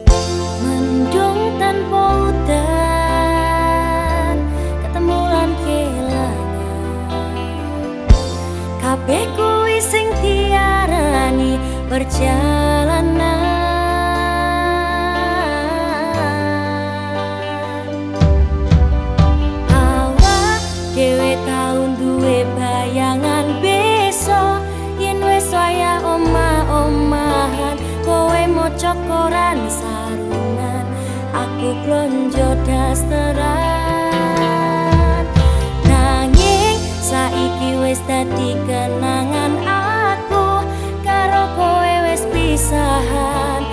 Mendung tanpa udan, ketemu lan kelangan, kabeh kuwi sing diarani perjalanan. Awak dhewe tau duwe bayangan besok yen wis wayah omah-omahan, kowe maca koran sarungan, aku blonjo dasteran. Nanging saiki wis dadi kenangan, aku karo kowe wis pisahan.